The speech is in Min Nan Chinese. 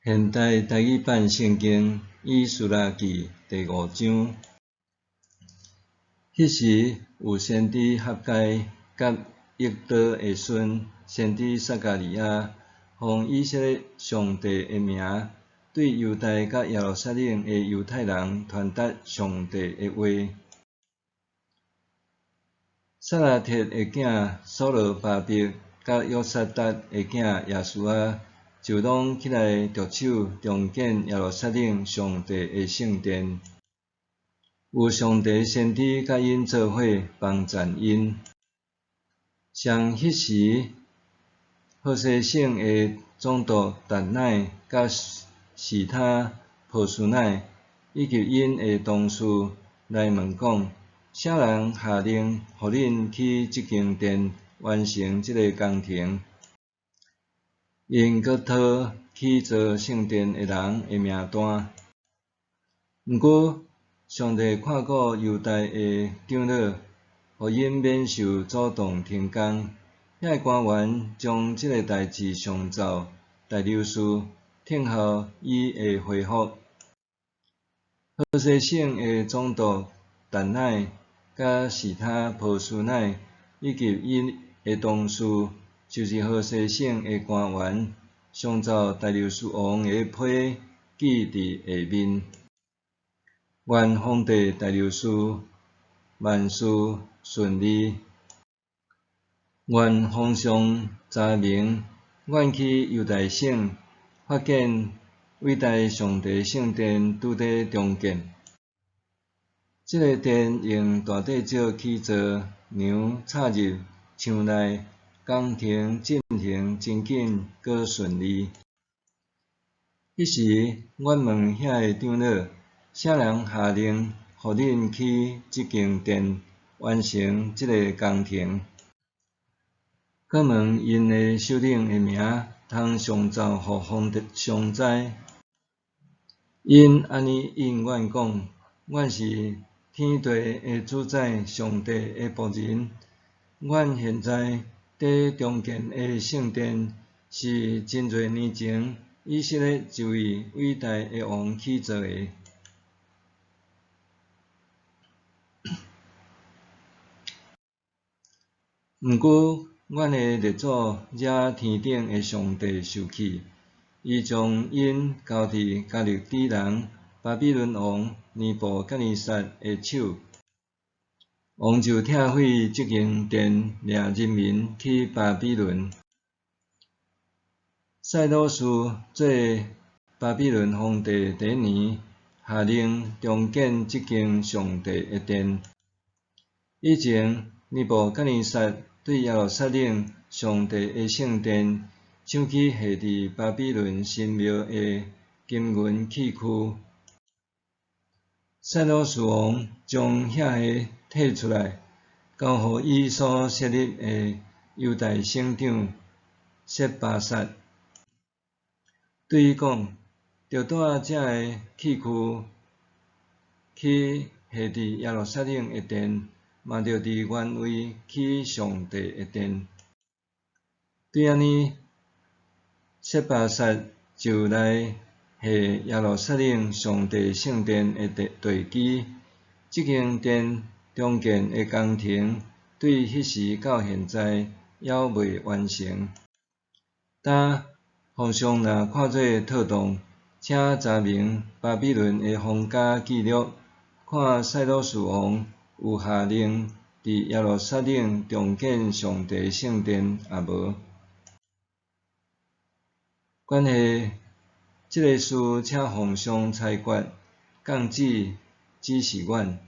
现代台语版圣经以斯拉记第五章。彼时有先知哈该佮益多的孙先知撒迦利亚，奉以色列上帝的名，对犹大佮耶路撒冷的犹太人传达上帝的话。撒拉铁的囝所罗巴伯佮约撒达的囝耶书亚，就攏起來著手重建耶路撒冷上帝的圣殿。有上帝先知佮𪜶做伙帮赞𪜶。上彼时，河西省的总督达乃佮示他波斯乃以及𪜶的同事来问讲：啥人下令予恁起這间殿，完成這个工程？𪜶閣討起造圣殿的人的名单。毋过，上帝看顾犹大的长老，予𪜶免受阻挡停工。遐个官员将这个代志上奏大流士，等候伊的回复。河西省的总督达乃佮示他波斯乃以及𪜶的同事，就是河西省的官员，上奏大流士王的批记伫下面。愿皇帝大流士万事顺利。愿皇上查明，阮去犹大省，发现伟大上帝圣殿拄咧重建。这个殿用大块石起造，梁插入墙内，工程进行真紧阁顺利。彼时，阮问遐个长老：啥人下令予恁起这间殿，完成这个工程？阁问𪜶的首领的名，通上奏予皇帝上知。𪜶按呢应阮讲：阮是天地的主宰上帝的仆人。阮现在伫重建的圣殿，是真济年前以色列一位伟大的王起造的。毋过，阮的列祖惹天顶的上帝受气，伊将𪜶交伫迦勒底人巴比伦王尼布甲尼撒的手。王就拆毁这间殿，领人民去巴比伦。塞鲁士做巴比伦皇帝第一年，下令重建这间上帝的殿。以前，尼布甲尼撒对耶路撒冷上帝的圣殿抢去下伫巴比伦神庙的金银器具。塞鲁士王将遐个提出来，交予伊所设立的犹大省长设巴萨，对伊讲：著带这个器具去下伫耶路撒冷的殿，嘛著伫原位起上帝的殿。对按呢，设巴萨就来下耶路撒冷上帝圣殿的地基。这间殿重建的工程，对彼时到现在犹未完成。今皇上若看做妥当，请查明巴比伦的皇家记录，看塞鲁士王有下令伫耶路撒冷重建上帝圣殿抑无？关系这个事，请皇上裁决，降旨指示阮。